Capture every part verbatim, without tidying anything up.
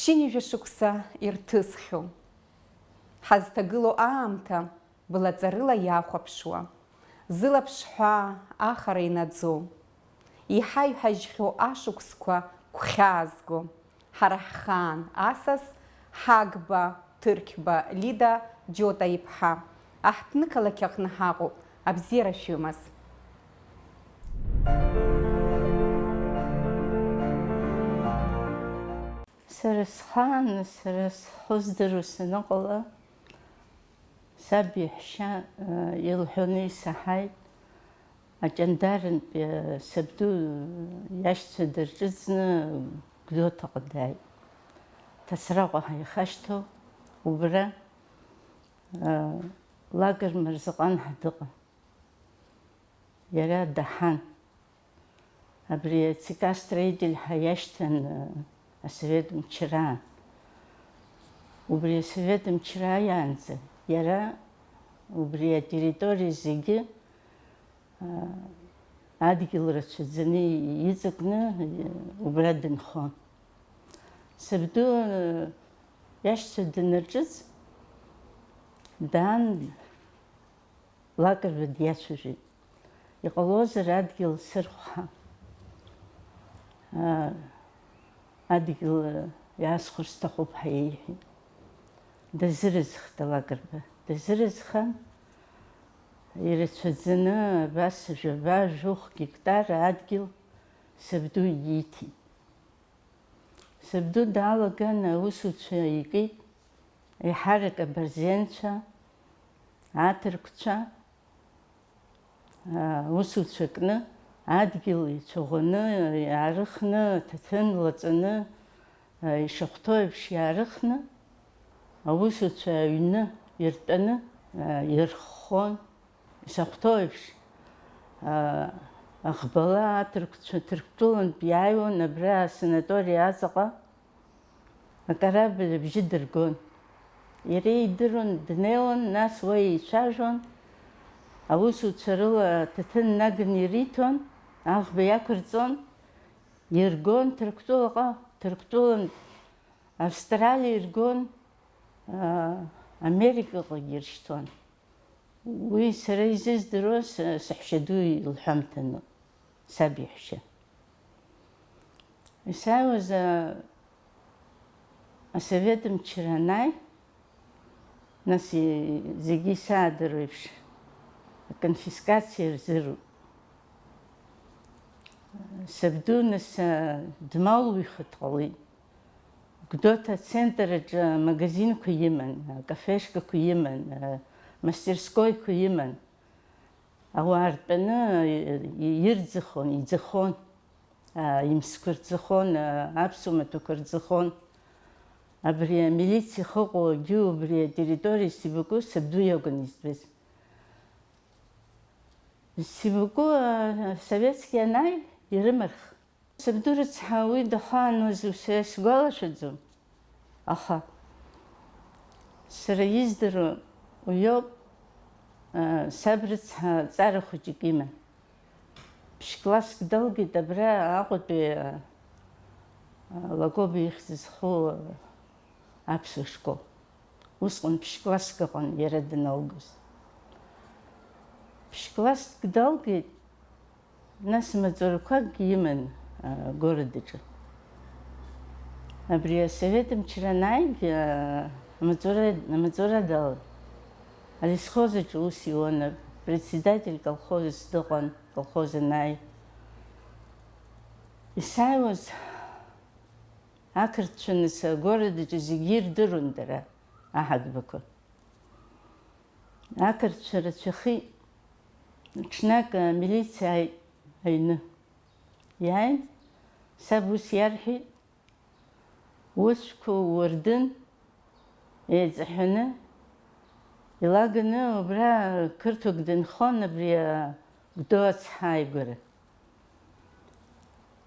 Ԥшьынҩажәа шықәса ирҭысхьоу. Ҳазҭагылоу аамҭа блаҵарыла иахәаԥшуа, зылаԥш ҳәаа ахара инаӡо, иҳаиҳәажьхьоу ашықәсқәа гәхьаазго, ҳара ҳхаан асас Ҳагба Ҭырқьба Лида Џьота иԥҳа, аҳҭнықалақь аҟны ҳаҟоуп, абзиара шәымаз. Сара схааны, сара схы здыруа саныҟала, саб иаҳәшьа, э, илҳәаны исаҳаит, аҷандарантәи, э, сабду иашьцәа дырҿыҵны Гәдоуҭаҟа дааит. Ҭацраҟа ҳаихашьҭоу убра, э, Лакыр Мырзаҟан ҳәа дыҟан. Иара даҳан. Абри ацк строитель ҳәа иашьҭан, э, асовет мчраан. Убри асовет мчра иаанӡа иара убри атерриториа зегьы, э, адгьыл рацәаӡаны иҵакны, э, убра дынхон. Сабду, э, иашьцәа данырҿыҵ, даан Лакрба диацәажәеит. Иҟалозар, адгьыл сырхәҳа, аа, адгьыл иаасхәар сҭахуп ҳәа иеиҳәеит. Дазыразхт Лакрба. Дазыразхан, ирацәаӡаны абас жәаба-жәохә гектар адгьыл сабду ииҭеит. Сабду даалаган аусуцәа икит, еиҳарак абырзенцәа, аҭырқәцәа, аусуцәа кны, адгьыл ицәаӷәаны, иаарыхны, аҭаҭын лаҵаны, ишахәҭоу еиԥш иаарыхны, аусуцәа аҩны иртәаны, ирххон. Ишахәҭоу еиԥш, а, аӷбала аҭырқәцәа Ҭырқәтәылантә иааиуан абра асанаториа аҵаҟа, акорабль абжьы дыргон. Иара идыруан, днеиуан, нас уа еицәажәон, аусуцәа рыла аҭаҭын наганы ириҭон, аӷба иақәырҵон, иргон Ҭырқәтәылаҟа, Ҭырқәтәылантә Австралиа иргон, а, Америкаҟагьы иршьҭуан. Уи сара изыздыруа с-, саҳәшьаду илҳәамҭаноуп, саб иаҳәшьа. Исааиуаз, а, асовет мчра анааи, нас и-, зегьы исаадыруеиԥш, аконфискациа рзыруит. Сабду, нас, а, дмалуихо дҟалеит. Гәдоуҭа ацентр аҿы магазинқәа иман, акафешкақәа иман, мастерскойқәа иман. Ауаа ртәаны ирӡыхон, иӡыхон, имсқәа рӡыхон, аԥсуа маҭәақәа рӡыхон. Абри амилициа ахьыҟоугьы убри атерриториа Сибаку сабду иакәын изтәыз. Сибаку асоветски анааи, ирымарх. Сабду рыцҳа, уи дахаануаз сгәалашәаӡом, аха сара издыруа уиоуп, саб рыцҳа ҵара хәыҷык иман. Ԥшь-класск далгеит абра Аҟәатәи Лакоба ихьӡ зху аԥсуа школ. Усҟан ԥшь-класск ыҟан иара даналгоз. Ԥшь-класск далгеит, нас маҵурақәакгьы иман, а, городаҿы. Абри асовет мчра анааигь, а, амаҵура, амаҵура далан. Алесхоз аҿы ус иуан, председатель колхозас дыҟан, колхоз анааи. Исааиуаз ақырҭцәа, нас, агород аҿы зегьы ирдыруан дара, аҳаӡбақәа. Ақырҭцәа рацәахеит. Ҽнак амилициа ааит аҩны. Иааин, саб ус иарҳәеит, усқәа уардын еиҵаҳәаны илаганы убра қырҭуак дынхон, абри Гәдоу ацҳа ааигәара.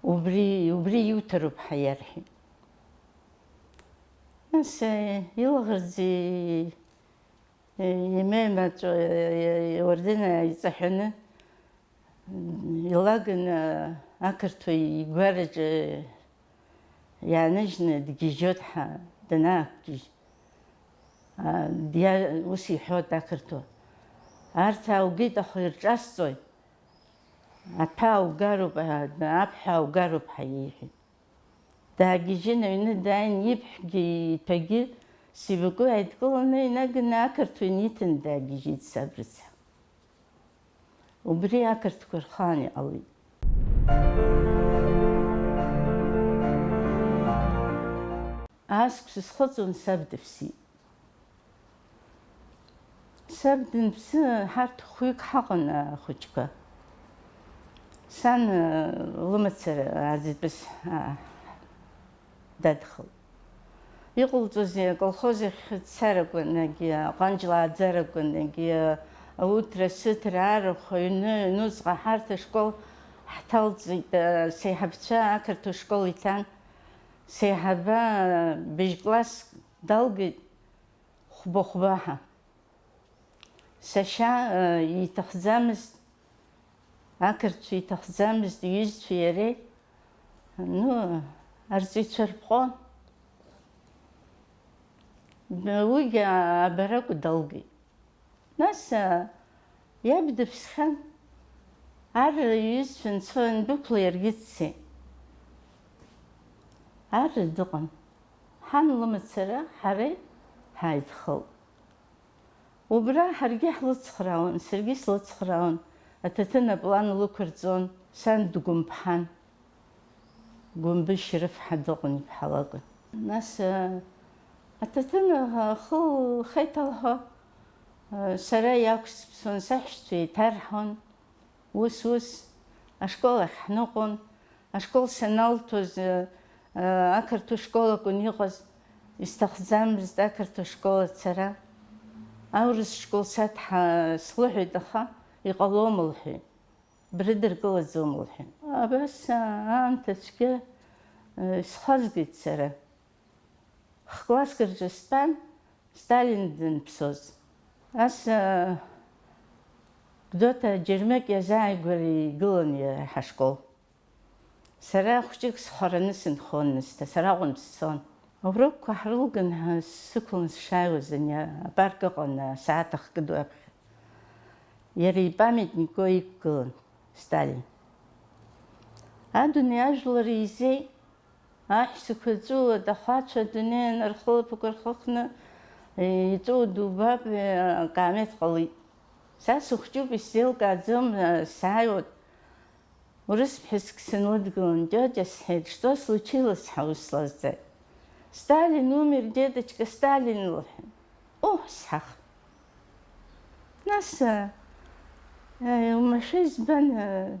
Убри, убри иуҭароуп ҳәа иарҳәеит. Нас, э, илаӷырӡ, э, имеимаҵәо, э, э, иуардын иҵаҳәаны, илаган, э, ақырҭуа игәараҿы Иааныжьны дгьежьуеит ҳәа данаақәгьежь, а, диа-, ус иҳәоит ақырҭуа. Арҭ ааугеит, аха ирҿасҵои? Аҭәа ааугароуп, а, аԥҳә ааугароуп ҳәа иеиҳәеит. Даагьежьын, аҩны дааин, иԥҳәгьы иҭәагьы сибакәы ааидкыланы инаганы ақырҭуа иниҭан даагьежьит саб рыцҳа. Убри ақырҭқәа рхаан иҟалеит. Ааскәша схыҵуан, саб дыԥсит. Саб данԥсы, ҳарҭ хәҩык ҳаҟан ахәыҷқәа. Сан, э, лымацара аӡатәыс, а, дадхалт. Иҟалҵозеи, аколхоз ахь дцаракәын, егьи аҟәанҷ лааӡаракәын, егьи ауҭра-сыҭра арахә, аҩны, аҩнуҵҟа ҳарҭ ашкол ҳҭалҵеит, э, сеиҳабцәа ақырҭуа школ иҭан. Сеиҳаба, э, быжь класск далгеит, хәба-хәбаҳа. Сашьа, э, иҭахӡамызт, ақырҭцәа иҭахӡамызт, иҩызцәеи иареи, ну, арҵаҩцәа рпҟон. Уигьы абаракәа далгеит. Нас, а, иаб дыԥсхьан, ар иҩызцәа нцо иандәықәла иаргьы дцеит. Ар дыҟан. Ҳан лымацара ҳареи ҳааидхалт. Убра ҳаргьы ҳлыцхраауан, саргьы слыцхраауан, аҭаҭын аплан лықәырҵон, сан дгәымԥҳан. Гәымбышь рыфҳа дыҟан, иԥҳа лакәын. Нас, э, аҭаҭын ахы лхеиҭалҳәо, э, сара иақәсыԥсон, саҳәшьцәа еиҭарҳәон. Ус-ус ашкол ахь ҳныҟәон. Ашкол саналҭоз, э, э, ақырҭуа школ акәын иҟаз, исҭахӡамызт ақырҭуа школ ацара. Аурыс школ саҭҳа слыҳәеит, аха иҟалом лҳәеит. Брыдыркылаӡом лҳәеит. Абас, а, аамҭа цәгьа, э, исхазгеит сара. Х-класск рҿы стәан, Сталин данԥсоз. Ас, а, Гәдоуҭа аџьармыкьа азааигәара игылан иара ҳашкол. Сара хәҷык схәараны сынхон Мысҭа, сара аҟынтә сцон. Аурокқәа ҳрылган ҳәа сықәлан сшааиуаз, ани апарк ыҟан, асааҭ ахкыду аԥхьа. Иара ипамятник иқәгылан, Сталин. Адунеи ажәлар еизеит, аҳәсақәа ҵәыуоит, ахацәа адунеи анырхылаԥақәа рхыхны иҵәыуо дубап, акаамеҭ ҟалеит. Са сыхәҷуп, исзеилкааӡом, сааиуеит. Урыс ԥҳәыск сынлыдгылан, тиотиа, сҳәеит, что случилось, ҳәа ус слазҵааит. Сталин умер, деточка, Сталин, лҳәеит. Оҳ, сҳәахт. Нас, э, э, умашәа избан, э,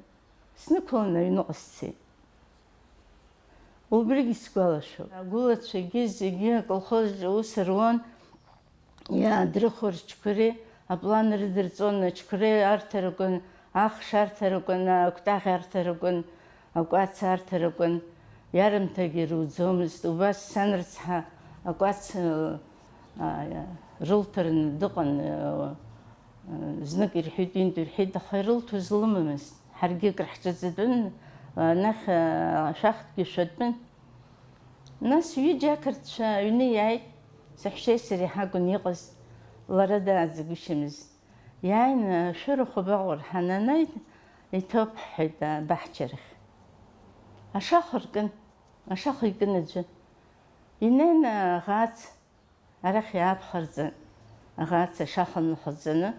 снықәлан аҩныҟа сцеит. Убригь сгәалашәоит. Агәылацәагьы зегьы аколхозҿы аус руан. Иаадрыхуа рчқәреи аплан рыдырҵон, ачқәреи арҭаракәын, ахш арҭаракәын, акәтаӷь арҭаракәын, акәац арҭаракәын, иарымҭагьы руӡомызт. Убас сан рыцҳа акәац, а, а, рылҭараны дыҟан, а, а, знык ирҳәеит, ҩынтә ирҳәеит, аха ирылҭоз лымамызт. Ҳаргьы акыр ҳҿаҵатәын, анахь, а, ашәахтәгьы шәатәын. Нас ҩыџьа ақырҭцәа аҩны иааит, саҳәшьеи сареи ҳакәын иҟаз, лара дааӡагәышьамызт. Иааины, ашәырахә абаҟоу рҳәан, анаҩ иҭоуп ҳҳәеит абаҳчарахь. Ашаха ркын, ашаха икын аӡәы. Инеины аӷац арахь иааԥхьарҵан, аӷац ашаха ныхыҵаны,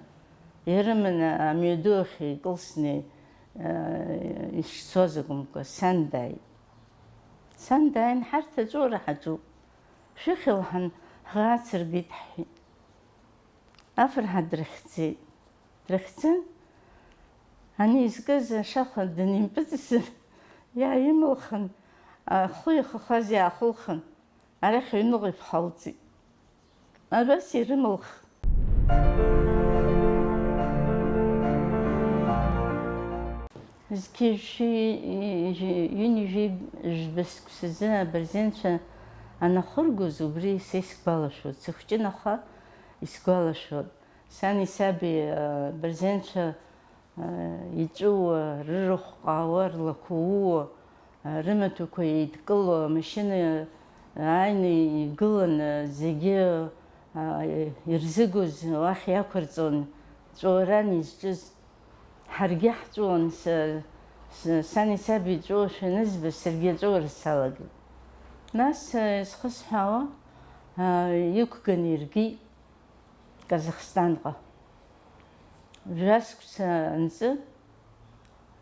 ирыманы амҩаду ахь икылсны, э, ишцоз акәымкәа, сан дааит. Сан дааин, ҳарҭ аҵәуара ҳаҿуп. Шәыхьлаҳан, ҳӷа ацыргеит, ҳҳәеит. Афырҳа дрыхьӡеит. Дрыхьӡан, ани изкыз ашаха данимпыҵысын, иааимылхын, ахәы ихахаз иаахылхын, арахь аҩныҟа иԥхалҵеит. Абас ирымылх. Зқьи жәшәи ҩынҩажәи жәба шықәсазы абырзенцәа анахыргоз, убри са исгәалашәоит, сыхәҷын, аха исгәалашәоит. Сани саби, а, абырзенцәа, а, иҵәыуа, рырахә ҟаауа, рлақәа ууа, Рымаҭәақәа еидкыло амашьына ааины игыланы зегьы, а, ирзыгоз уахь иақәырҵон, ҵәуаран изҿыз. Ҳаргьы ҳҵәуон, са, са, сани саби ҵәуошәа анызба, саргьы аҵәуара салагеит. Нас, а, изхысҳәаауа, а, иқәганы иргеит Казахстанҟа. Жәасқәса анҵы,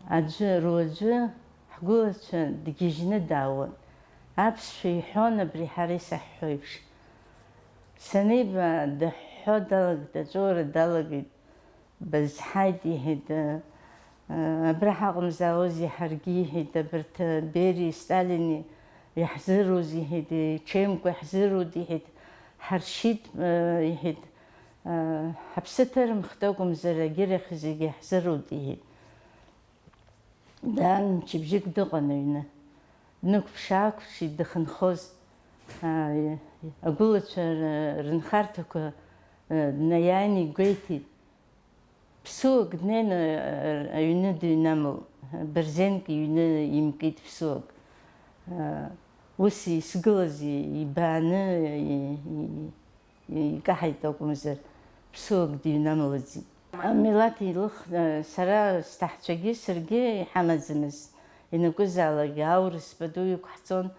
аӡәы, руаӡәы ҳгәылацәа дгьежьны даауан. Аԥсшәа иҳәон абри ҳара исаҳҳәо еиԥш. Саниба, дыҳәҳәо далагеит, аҵәуара далагеит. Бызҳаит, иҳәеит, абра ҳаҟамзаауаз иҳаргьы, иҳәеит, абарҭ Берии Сталини иаҳзыруз, иҳәеит, ичеимкәа иаҳзыруит, иҳәеит, ҳаршьит, иҳәеит, ҳаԥсы ҭырымхт акәымзар, агьырахь зегьы иаҳзыруит, иҳәеит. Даан мчыбжьык дыҟан аҩны. Днықәԥш-аақәԥшит дахьынхоз, агәылацәа рынхарҭақәа днаиааины игәеиҭеит. Ԥсуак днеины аҩны дыҩнамлт, бырзенк иҩны имкит ԥсуак. Ус исгылаз ибааны икаҳаит акәымзар, ԥсуак дыҩнамлаӡеит. Амилаҭ илых, сара сҭаҳцәагьы саргьы иҳамаӡамызт, ианакәызаалакгьы аурыс пату иқәҳҵон,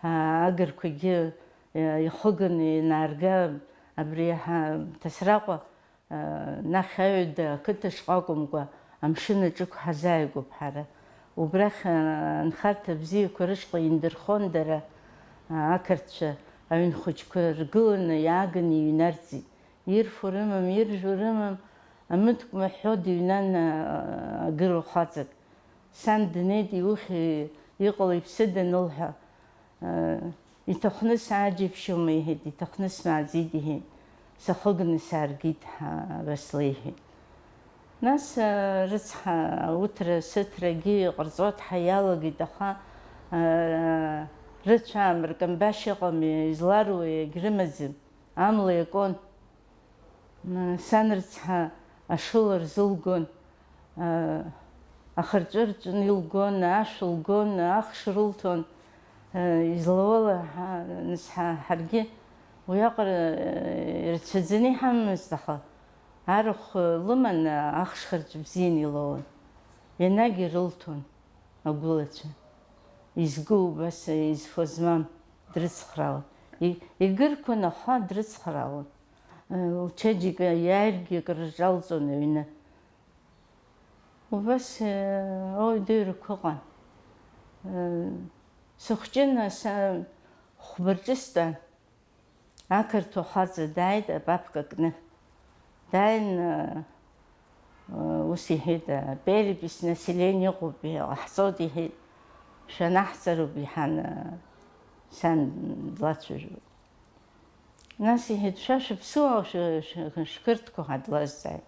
агырқәагьы ихыганы ианаарга, абри ҳа-, Ҭасраҟәа, нахь аҩада ақыҭа шҟа акәымкәа, амшын аҿықә ҳазааигәоуп ҳара. Убрахь, анхарҭа бзиақәа рышҟа индырхон дара, ақырҭцәа, аҩн хәыҷқәа ргыланы иааганы иҩнарҵеит. Ирфо рымам, иржәуа рымам, амыткәма ҳәо дыҩнан, агыруа хаҵак. Сан днеит, иухьи, иҟалеи иԥсы данылҳәа, иҭахны сааџьеишьома, иҳәеит, иҭахны смааӡеит, иҳәеит, сахыгны сааргеит, ҳа, абас леиҳәеит. Нас, рыцҳа, ауҭра-сыҭрагьы ҟарҵо ҳәа иалагеит, аха, рыцәаам, ркамбашь ыҟами, изларуеи, егьрымаӡам, амла иакуан. Сан рыцҳа ашыла рзылгон, ахырҵәы рҵәны илгон, ашә лгон, ахш рылҭон, излауала ҳа-, нас ҳа-, ҳаргьы уиаҟара ирацәаӡаны иҳамамызт, аха арахә лыман ахш хырҵә бзианы илоуан, ианагь ирылҭон агәылацәа. Изгу убас изфо змам дрыцхраауан. И-, игырқәан, аха дрыцхраауан. Лчаџьыка иааиргьы акрырҿалҵон аҩны. Убас, э, ауаҩ дыҩрақәа ыҟан. Э, сыхәҷын, аса хәба рҿы стәан. Ақырҭуа хаҵа дааит апапка кны. Дааин, э, ус иҳәеит, э, перепись населения ыҟоуп, иҟаҳҵоит, иҳәеит, шәанаҳҵароуп, иҳәан, э, сан длацәажәоит. Нас иҳәеит, шәа шәыԥсуаа шәы-, шәы-, шәқырҭқәа ҳадлазҵааит.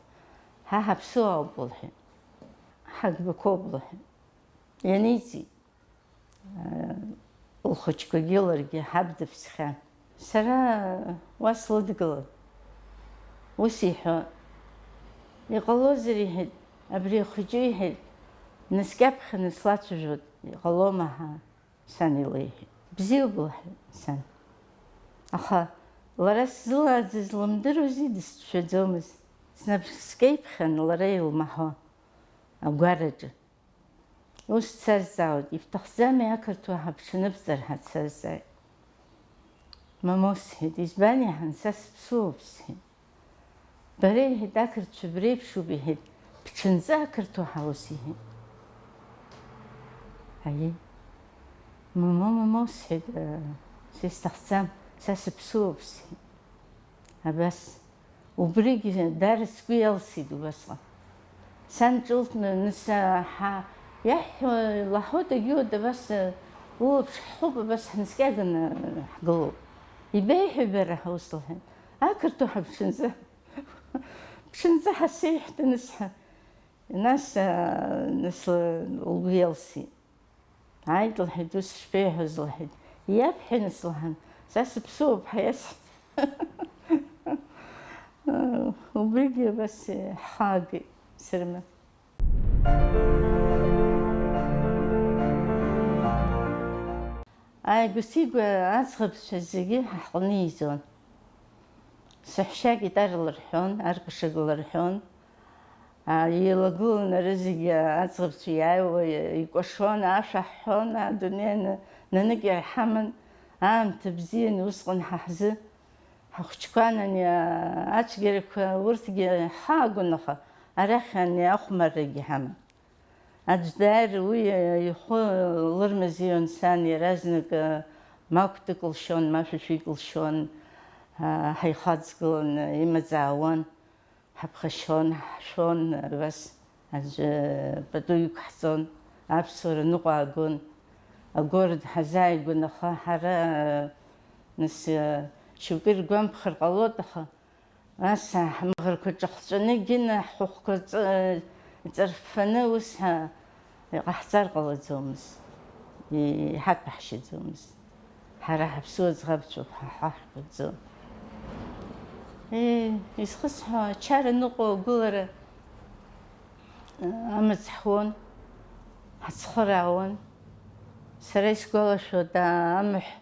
Ҳа ҳаԥсуаауп, лҳәеит. Ҳаӡбақәоуп, лҳәеит. Ианиҵит. Лхәыҷқәагьы ларгьы ҳаб дыԥсхьан. Сара уа слыдгылан. Ус иҳәо, иҟалозар, иҳәеит, абри ахәыҷы, иҳәеит, наскьаԥхьаны слацәажәоит, иҟалома ҳәа, сан илеиҳәеит. Бзиоуп, лҳәеит сан. Аха лара сзылааӡаз лымдыруази, дысцәшәаӡомызт. Снапскеиԥхьан лара илмаҳо агәараҿы. Ус дсазҵаауеит, ибҭахӡами ақырҭуа ҳа бҽаныбҵар ҳәа дсазҵааит. Мамоу, сҳәеит, избан, иҳәан, са сыԥсуоуп, сҳәеит. Бара, иҳәеит, ақырҭцәа бреиԥшуп, иҳәеит, бҽынҵы ақырҭуа ҳаус, иҳәеит. Аиеи. Мамоу, мамоу, сҳәеит, са исҭахӡам, са сыԥсуоуп, сҳәеит. Абас. Убригьы даара сгәы иалсит убасҟан. Сан ҿылҭны, нас, ҳа, иаҳҳәо лаҳауеит, агьиуеит, абас, улаԥш ҳхуп, абас ҳнаскьаганы ҳгылоуп. Ибеиҳәеи бара ҳа ус лҳәеит. Ақырҭуа ҳа бҽынҵы, бҽынҵы ҳа сеиҳәҭаны сҳәа. Нас, а, нас ла-, лгәы иалсит. Ааит, лҳәеит, ус шԥеиҳәоз, лҳәеит. Иабҳәеи, нас, лҳәан, са сыԥсуоуп ҳәа иасҳәеит. Убригьы абас ҳхаагеит сырма. Ааигәа-сигәа аӡӷабцәа зегьы ҳаҟны еизон. Саҳәшьа агитара лырҳәон, аркашага лырҳәон. Еилагыланы рызегьы аӡӷабцәа иааиуа икәашон, ашәа ҳҳәон, адунеи аны-, нанык иарҳаман, аамҭа бзианы усҟан ҳа ҳзы. Ҳахәыҷқәан ани ацәгьарақәа урҭгьы ҳаагон, аха арахь ани ахәмаррагьы ҳаман. Аӡә дааир уи ихәы лырмазеиуан сан, иаразнак, ма кәтык лшьон, ма шәишәик лшьон, ҳаихаҵгыланы имазаауан, ҳаԥхашьон, ҳшәон, абас аӡәы пату иқәҳҵон, аԥсуара ныҟәаагон, агәыр ҳазааигәан, аха ҳара, нас, шьоукы иргәамԥхар ҟалоит, аха Ас ҳмаӷрақәа ҿахҵәаны, Гина, ҳхәыхәқәа ҵ-, ҵарффаны ус ҳа-, иҟаҳҵар ҟалаӡомызт, иҳаҭәаҳшьаӡомызт. Ҳара ҳаԥсуа ӡӷабцәоуп, ҳа ҳаҳбаӡом. Е, изхысҳәаауа ачара ныҟәо агәылара, амаҵ ҳуан, ҳацхыраауан. Сара исгәалашәоит, амаҳә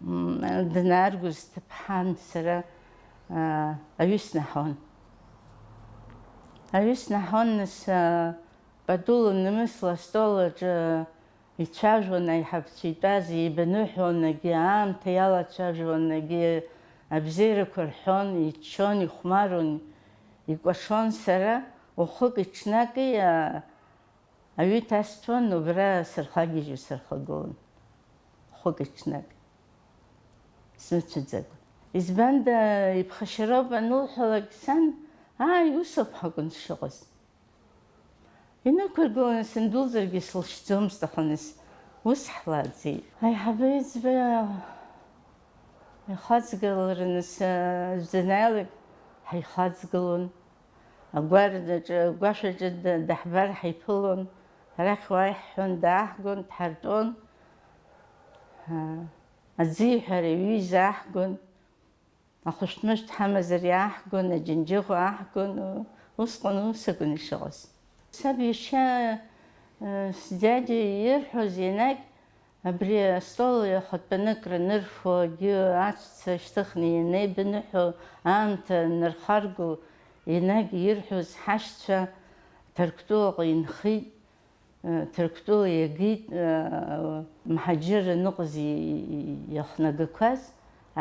М, днааргоз сҭыԥҳан сара, а, аҩы снаҳон. Аҩы снаҳон, нас, а, пату лнымсла астол аҿы ицәажәон аиҳабцәа итәаз, еибаныҳәон, егьи аамҭа иалацәажәон, егьи абзиарақәа рҳәон, иччон, ихәмаруан, икәашон. Сара уахыки-ҽнаки, а, Аҩы ҭасҭәон, убра сырхагьежьуа сырхагылан. Хәык-ҽнак. Смыцәаӡакәа. Избанда, иԥхашьароуп анылҳәалак, сан, ааи, усоуп ҳакәын сшыҟаз. Инықәыргыланы сындәылҵыргьы сылшьӡомызт, аха нас ус ҳлааӡеит. Аиҳабы еиҵбы ихаҵгылараны сзанаалак, ҳаихаҵгылон. Агәараҿы, агәашәаҿы да-, даҳбар ҳаиԥылон, арахь уааи ҳҳәон, дааҳгон, дҳартәон. Аӡы иҳәар, иҩыза аҳгон, ахәышәтәмышәтә ҳамазар иааҳгон, аџьынџьыхәа аҳгон, усҟан ус акәын ишыҟаз. Саб иашьа, э, сдиадиа ирҳәоз ианакь, Абри астол иахатәаны акранырфо, агьы аҵәца шьҭыхны ианеибаныҳәо, аамҭа анырхарго, енагь ирҳәоз ҳашьцәа Ҭырқәтәылаҟа инхеит, Ҭырқәтәыла иагеит, мҳаџьыр аныҟаз иахнагақәаз,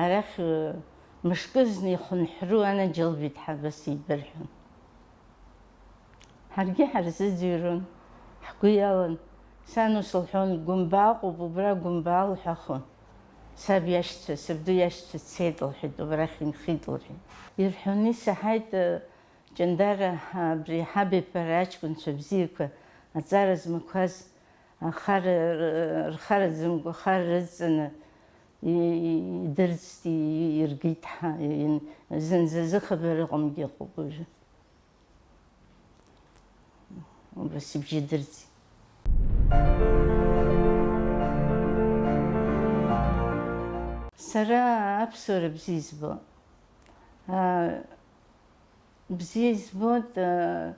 арахь мышкызны ихынҳәру анаџьалбеит ҳәа абас еибырҳәон. Ҳаргьы ҳарзыӡырҩуан, ҳгәы иалан. Сан ус лҳәон, гәымбааҟоуп, убра гәымбаал ҳәа ахон. Саб иашьцәа, сабду иашьцәа цеит лҳәеит, убрахь инхеит лҳәеит. Ирҳәоны исаҳаит, Ҷандара, абри ҳабиԥара аҷкәынцәа бзиақәа, аҵара змақәаз, ахара, рхараӡамкәа ахара рыдҵаны, и-, и-, идырӡт, и-, иргеит ҳа, ин-, зынӡа зыхабар ыҟамгьы ыҟоуп уажәы. Убас ибжьы дырӡит. Сара аԥсуара бзиа избон. Аа, бзиа избон, аа,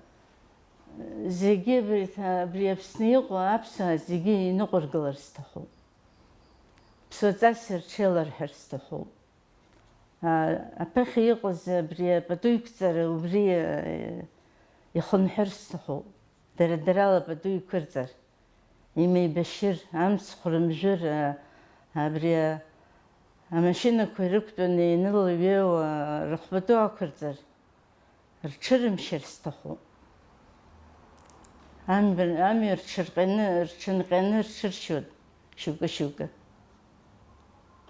зегьы абри, абри Аԥсны иҟоу аԥсуаа зегьы иныҟәыргылар сҭахуп. Ԥсуаҵас рҽеиларҳәар сҭахуп. Аԥыхьа иҟаз абри апату иқәҵара убри ихынҳәыр сҭахуп. Дара-дарала апату иқәырҵар, имеибашьыр, амцхә рымжәыр, абри амашьынақәа ирықәтәаны ианылеиҩеиуа рыхәбатәы ақәырҵар. Рҽырымшьыр сҭахуп. Амҩа, амҩа рҽырҟьаны, рҽынҟьаны рҽыршьуеит шьоукы-шьоукы.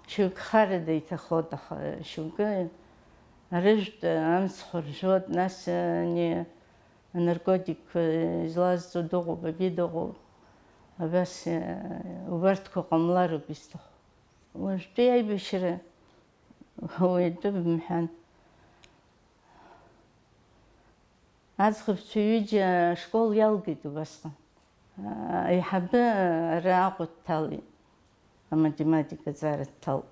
Шьоукы харада иҭахоит, аха шьоукы арыжәтә амцхә ржәуеит, нас ани анаркотикқәа излазҵо дыҟоуп, агьи дыҟоуп. Абас, убарҭқәа ҟамлароуп исҭаху. Уажәтәи аибашьра уаҩ атәы бымҳәан. Аӡӷабцәа ҩыџьа ашкол иалгеит убасҟан. Аиҳабы ара Аҟәа дҭалеит, аматематика аҵара дҭалт.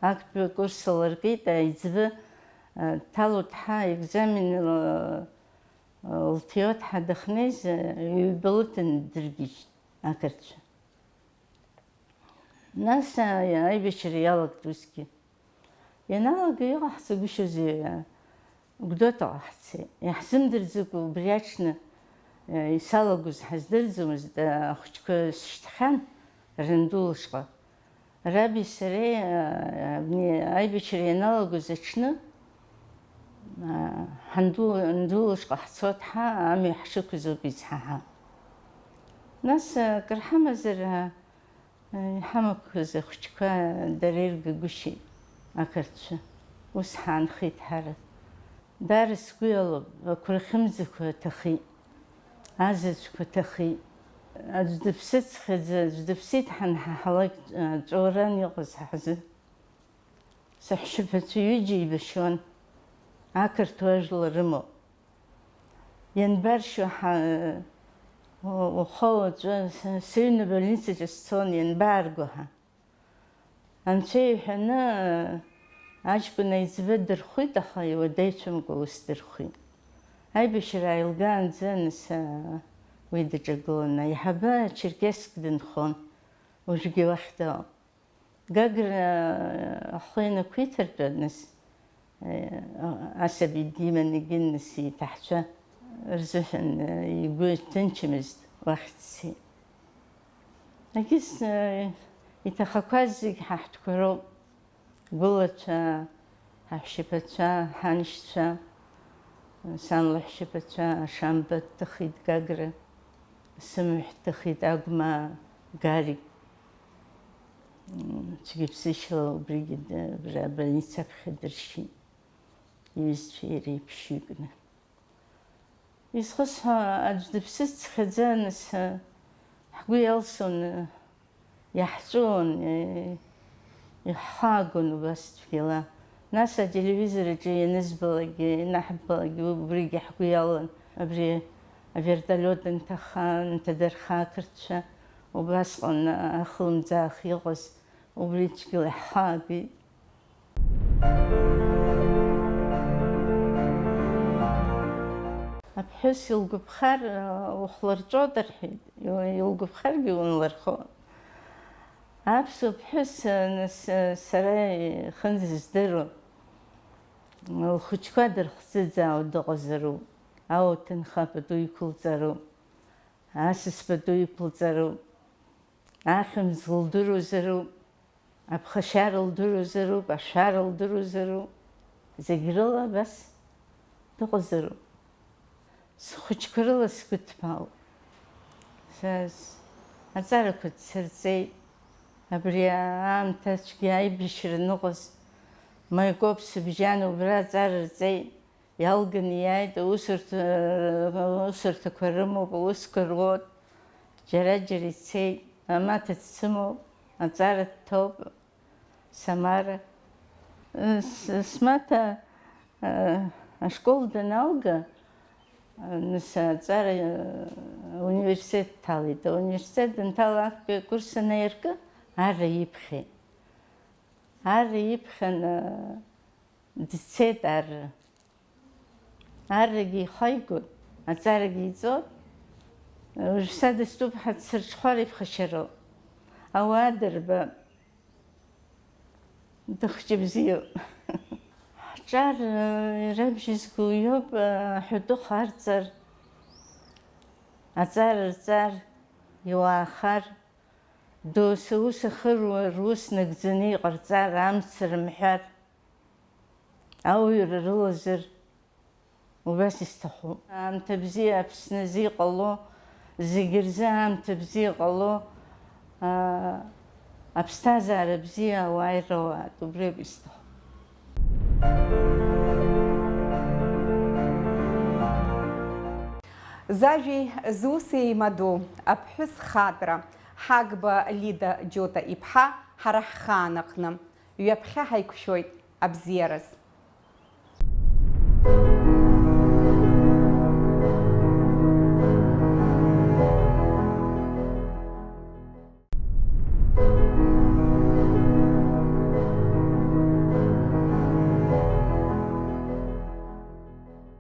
Актәи акурс алыркит, аиҵбы, дҭало дҳа, аекзамен лҭиуа дҳа дахьнеиз, ҩба лыҭаны дыргьежьит ақырҭцәа. Нас, а, аибашьра иалагт усгьы. Ианалага иҟаҳҵагәышьозеи, а, Гәдоуҭаҟа ҳцеит. Иаҳзымдырӡакәа убри аҽны, а, исалагоз ҳаздырӡомызт, а, ахәыҷқәа сшьҭхьан Рандул лышҟа. Раби сареи, а, абни аибашьра ианалагоз аҽны, а, ҳанду-, Анду лышҟа ҳцот ҳа, амҩа ҳшықәыз ауп изҳаҳа. Нас, а, акыр ҳамазар, а, Иҳамақәаз ахәыҷқәа дара иргагәышьеит ақырҭцәа. Ус ҳаанхеит ҳара. Даара сгәы иалоуп, ақәырхьымӡақәа аҭахеит, азаҵәқәа ҭахеит. Аӡә дыԥсыцхьаӡа, аӡә дыԥсит ҳанҳаҳалак, ҵәуаран иҟаз ҳзы. Саҳәшьаԥацәа ҩыџьа еибашьуан, ақырҭуа ажәлар рымоуп. Ианбаршьо ҳа, уа-, уаха уаҵәы, с-, сыҩны абольницаҿы сцон, ианбаарго ҳәа. Анцәа иҳәаны, аҷкәын аиҵбы дырхәит, аха иуадаҩцәамкәа ус дырхәит. Аибашьра ааилгаанӡа, нас, уи даҿагылан, аиҳабы Черкесск дынхон, уажәгьы уахь дыҟоуп. Гагра ахы ианақәиҭыртәа, нас, асаби диман егьи, нас, иҭаҳцәа рзыҳәан игәы ҭынчмызт, уахь дцеит. Егьыс, иҭахақәаз зегь ҳа ҳтәқәа роуп, гәылацәа, ҳаҳәшьаԥацәа, ҳаншьцәа, сан лаҳәшьаԥацәа, Ашамба дҭахеит Гагра, сымаҳә дҭахеит Агәмаа Гарик. М, цәгьаԥсышьала убригьы д-, абра абольница аԥхьа дыршьит, иҩызцәеи иареи ԥшьҩыкны. Изхысҳәо аӡә дыԥсыцхьаӡа, нас, ҳгәы иалсуан, иаҳҵәуон, иҳхаагон убас цәгьала. Нас ателевизор аҿы ианызбалакгьы, ианаҳбалакгьы убригьы ҳгәы иалан, абри авертолиот анҭаха, анҭадырха ақырҭцәа, убасҟан ахлымӡаах иҟаз, убри цәгьала иаҳхаагеит. Аԥҳәыс илгәаԥхар, ухлырҵәот рҳәеит, илгәаԥхаргьы унлырхот. Аԥсуа ԥҳәыс, нас, сара ихынӡаздыруа, лхәыҷқәа дырхӡыӡаауа дыҟазароуп, ауаҭынха пату иқәылҵароуп, асас пату иқәылҵароуп, ахьымӡӷ лдыруазароуп, аԥхашьара лдыруазароуп, ашәара лдыруазароуп, зегь рыла абас дыҟазароуп. Схәыҷқәа рыла сгәы ҭбаауп. Са с-, аҵарақәа дсырҵеит. Абри аамҭацәгьа аибашьра ныҟәаз, Маикоп сыбжьан, убра аҵара рҵеит. Иалганы иааит, аусурҭа, аусурҭақәа рымоуп, аусқәа руоуп, џьара-џьара ицеит, амаҭа дсымоуп, аҵара дҭоуп, Самара. С-, смаҭа, ашкол даналга, нас аҵара, ауниверситет дҭалеит. Ауниверситет данҭала, актәи акурс анаиркы, арра иԥхьеит. Арра иԥхьан, дцеит арра. Аррагьы ихаигон, аҵарагьы иҵон. Уажә са дыстәуп ҳәа дсырҽхәар иԥхашьароуп. Ауаа дырбап. Дыхәҷы бзиоуп. Ҳҿар, э, ирабжьызго иоуп, э, аҳәатәы харҵар, аҵара рҵар, иуаахар, доусы ус ахыруа рус нагӡаны иҟарҵар, амц рымҳәар. Ауаҩра рылазар, убас исҭахуп. Аамҭа бзиа Аԥсны азы иҟало, зегь рзы аамҭа бзиа иҟало, аа, аԥсҭазаара бзиа ауаа ирауаатәуп, убри ауп исҭаху. Зажәеи зуси еимадоу аԥҳәыс хаатәра, Ҳагба Лида Џьота-иԥҳа, ҳара ҳхаан аҟны. Ҩаԥхьа ҳаиқәшәоит абзиараз.